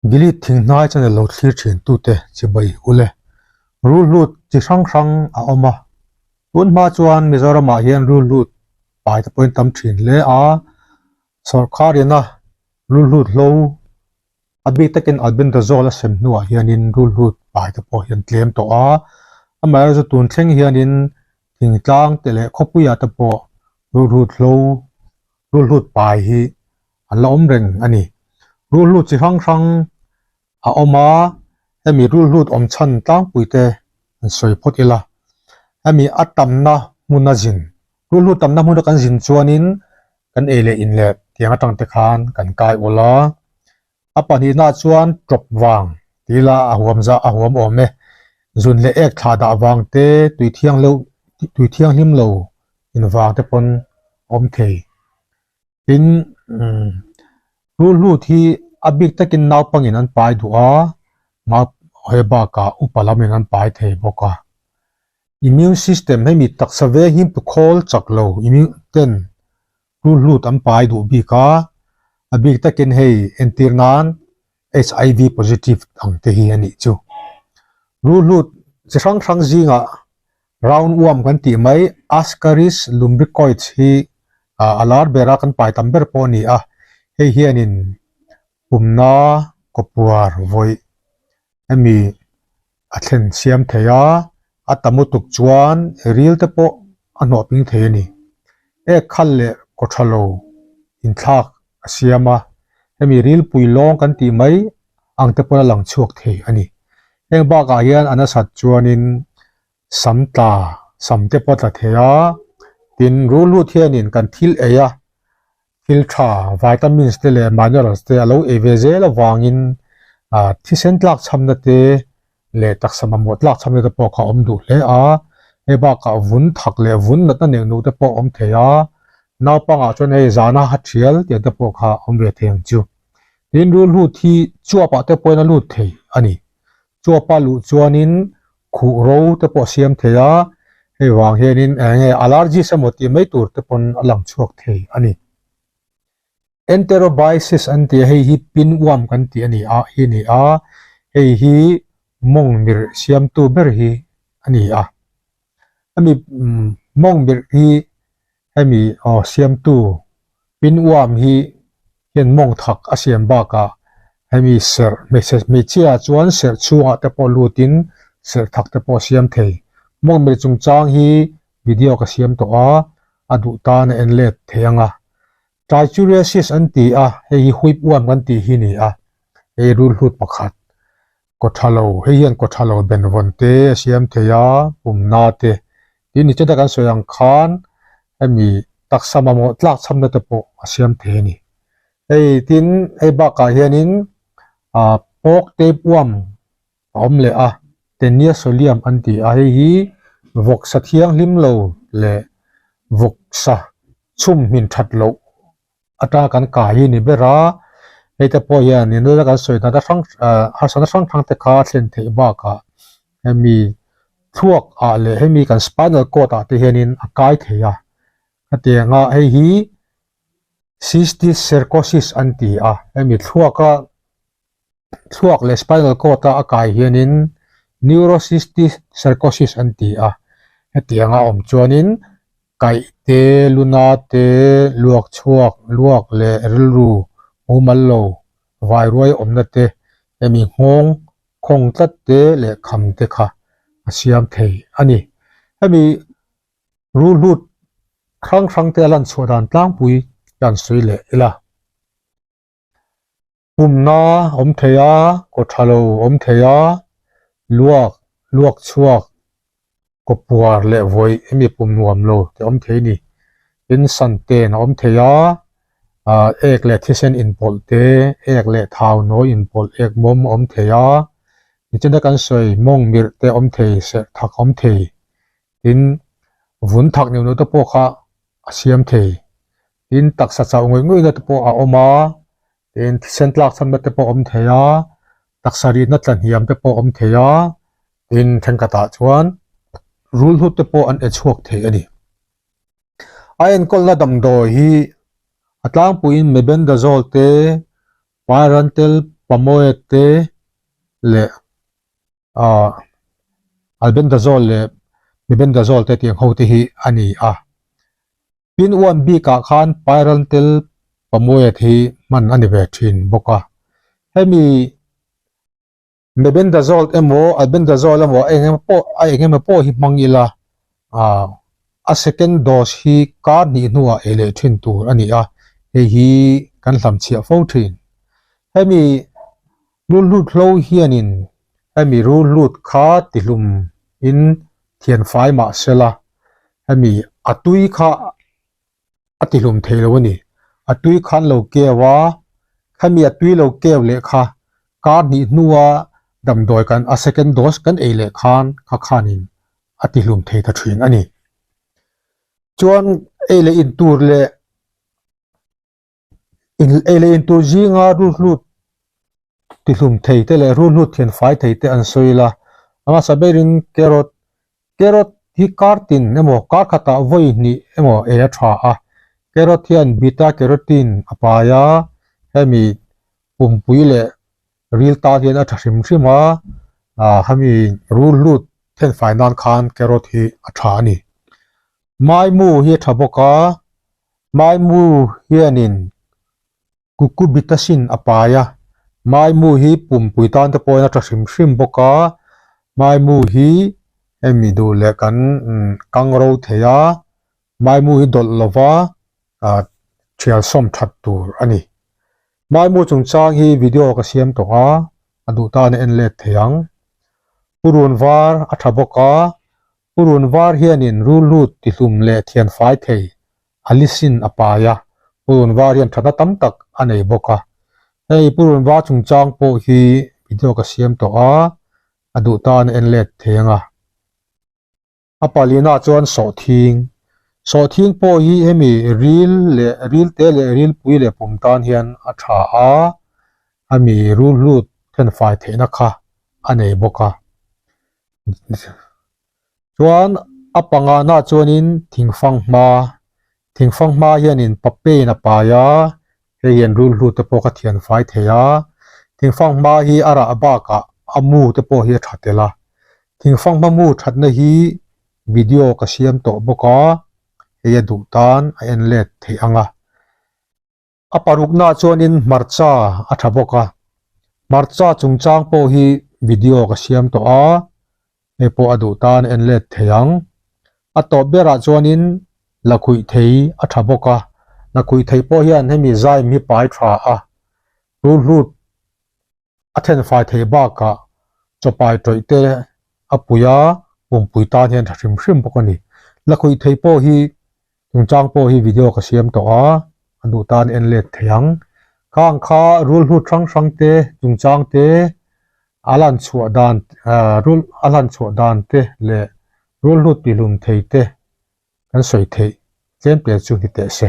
Delete Thinghnai channel lo thlir thin tute chibai ule. Rulhlut chi hrang hrang a awm a. Tun hma chuan Mizoramah hian rulhlut pai te pawhin tam thin hle a. Sawrkar ina rulhlut hlo a bik takin albendazole a sem hnuah hianin rulhlut pai te pawh hi an tlem tawh a. Amaherawhchu tun thleng hianin thingtlang te leh khawpuiah te pawh rulhlut hlo rulhlut pai hi an la awm reng a ni. Rulhlut chi hrang hrang a awm a, hemi rulhlut awm chhan tlangpui te an sawi phawt ila. Hemi a tamna hmuna zin, rulhlut tamna hmuna kan zin chuanin kan ei leh in leh tiang atang te khan kan kai ul a. A pahnihnaah chuan tawp vang ti ila a huam zah a huam awm e. Zun leh ek thlah dah vang te, tui thiang lo tui thianghlim lo in vang te pawn a awm thei. Tin, rulhlut hi a bik takin naupangin an pai duh a, he bakah upa lamin an pai thei bawk a. Immune system hemi taksa veng hi tukhawl chak lo immune ten rulhlut an pai duh bik a, a bik takin hei entir nan HIV positive ang te hi a nih chu. Rulhlut chi hrang hrang zingah Round worm kan tih mai Ascaris lumbricoides hi a lar ber a, kan pai tam ber pawh a ni a, hei hianin pumna kawpuar vawih hemi a thlen siam thei a, a tam lutuk chuan ril te pawh a hnawh ping thei a ni. Ek khal leh kaw tha lo inthlak a siam a, hemi rilpui lawng kan tih mai ang te pawn a lang chhuak thei a ni. Heng bakah hian a nasat chuanin sam tla, sam te pawh a tla thei a, tin rulhlut hianin kan thil ei a, thil tha vitamins te leh minerals te a lo ei ve zel avangin ah thisen tlak chhamna te leh taksa mamawh tlak chhamna te pawh kha a awm duh hle a, hei bakah vun thak leh vun natna nek nuh te pawh a awm thei a, naupangah chuan hei zana ha thial tih te pawh kha a awm ve thei ang chu. Tin rulhlut hi chuapah te pawhin a lut thei a ni. Chuapa luh chuanin khuh ro te pawh a siam thei a, hei vang hianin eng nge allergies emaw tih mai tur te pawn a lang chhuak thei a ni. Enterobiasis an ti a, hei hi pinworm kan tih a ni a hi a ni a, hei hi mawng mirh siamtu ber hi a ni a. Hemi mawng mirh hi hemi aw siamtu pinworm hi hian mawng thak a siam bakah hemi serh hmeichhe hmeichhia chuan serh chhungah te pawh lutin serh thak te pawh a siam thei. Mawng mirh chungchang hi video ka siam tawh a, a duh tan a en let thei ang a. Trichuriasis an ti a, hei hi whip worm kan tih hi a ni a, hei rulhlut pakhat kaw tha lo, hei hian kaw tha lo benvawn te a siam thei a, pumna te, tin nichina kan sawi ang khan hemi taksa mamawh tlak chhamna te pawh a siam thei a ni. Hei tin hei bakah hianin ah pork tape worm a awm leh a, Tenia solium an ti a, hei hi vawksa thianghlim lo leh vawksa chhum hmin that loh atanga kan kai hi a ni ber a, hei te pawh hian nula kan sawi dan hrang ah harsatna hrang hrang te kha a thlen theih bakah hemi thluak ah leh hemi kan spinal cord ah te hianin a kai thei a, hetiang a hei hi cysticercosis an ti a, hemi thluak a. Thluak leh spinal cord a a kai hianin neurocysticercosis an ti a, hetiang a awm chuanin kaih te, luna te, luak chhuak, luak leh rilru mumal lo, vairuai awmna te, hemi nghawng khawng tlat te leh kham te kha a siam thei a ni. Hemi rulhlut hrang hrang te a lan chhuah dan tlangpui hian sawi leh ila. Pumna awm thei a, kaw tha lo awm thei a, luak, luak chhuak, kaw puar leh vawih hemi pum nuam lo te awm thei a ni. Tin, san ten a awm thei a, ah ek leh thisen inpawlh te, ek leh thau nawi inpawlh, ek mawm a awm thei a, nichina kan sawi mawng mirh te awm thei, serh thak awm thei, tin, vun thak neuh neuh te pawh kha a siam thei. Tin, taksa chauh ngawih ngawihna te pawh a awm a, tin thisen tlak chhanna te pawh a awm thei a, taksa rihna tla hniam te pawh a awm thei a, tin thenkhatah chuan rulhut te pawh an e chhuak thei a ni. A enkawlna damdawi hi a tlangpuiin mebendazole te, pyrantel. Pamoate te leh ah Albendazole leh Mebendazole te tiang ho te hi a ni a. Pin uan bikah khan Pyrantel Pamoate hi hman a ni ve thin bawk a. Hemi Mebendazole emaw Albendazole emaw a eng emaw pawh a eng emaw pawh hi hmang ila ah a second dose hi kar hnih hnuah ei leh thin tur a ni a, hei hi kan hlamchhiah fo thin. Hemi rulhlut hlo hianin hemi rulhlut kha tihlum in thian fai mah sela hemi a tui kha a ti hlum thei lo a ni. A tui khan lo keu a, khami a tui lo keu leh kha kar hnih hnua damdawi kan a second dose kan ei leh khan kha khanin a ti hlum thei ta thin a ni. Chuan ei leh in tur leh in ei leh in tur zinga rulhlut ti hlum thei te leh rulhlut thian fai thei te an sawi la, a hmasa berin carrot Carrot hi kar tin emaw kar khatah vawi hnih emaw ei a tha a, carrot hian beta carotene a pai a, hemi pumpui leh ril tan hian a tha hrim hrim a, ah hemi rul lut thenfai nan khan carrot hi a tha a ni. Maimu hi a tha bawk a, maimu hianin Cucurbitacin a pai a, maimu hi pumpui tan te pawhin a tha hrim hrim bawk a, maimu hi hemi duh leh kan kang ro thei a, maimu hi dawlh lova ah thial sawm that tur a ni. Maimu chungchang hi video ka siam tawh a, a duh tan a en let thei ang. Purun var a tha bawk a, purun var hianin rulhlut tihlum leh thianfai thei Alice-in a pai a, Purun var hian thatna tam tak a nei bawk a. Hei Purun var chungchang pawh hi video ka siam tawh a, a duh tan a en let thei ang a. A palina chuan sawhthing. Sawhthing pawh hi hemi ril leh ril te leh rilpui leh pum tan hian a tha a, hemi rulhlut thenfai theihna kha a nei bawk a. Chuan a pangana chuanin thingfang hma thingfang hma hianin papein a pai a, hei hian rulhlut te pawh ka thian fai thei a, thingfang hma hi a rah bakah a mu te pawh hi a tha tel a, thingfang hma mu thatna hi video ka siam tawh bawk a, hei a duh tan a en let theih ang a. A paruknaah chuanin hmarcha a tha bawk a, hmarcha chungchang pawh hi video ka siam tawh a, hei pawh a duh tan en let thei ang. A tawp berah chuanin lakhuih thei a tha bawk a, lakhuih thei pawh hian hemi zaim hi pai tha a, rulhlut A thenfai thei bakah chawpai tawih te a pui a, pumpui tan hian tha hrim hrim bawk a ni. Lakhuih thei pawh hi chungchang pawh hi video ka siam tawh a, a duh tan en let thei ang. Khang kha rul hlut hrang hrang te chungchang te a lan chhuah dan rul a lan chhuah dan te leh rul hlut tihlum thei te kan sawi theih tlem te chu ni teh se.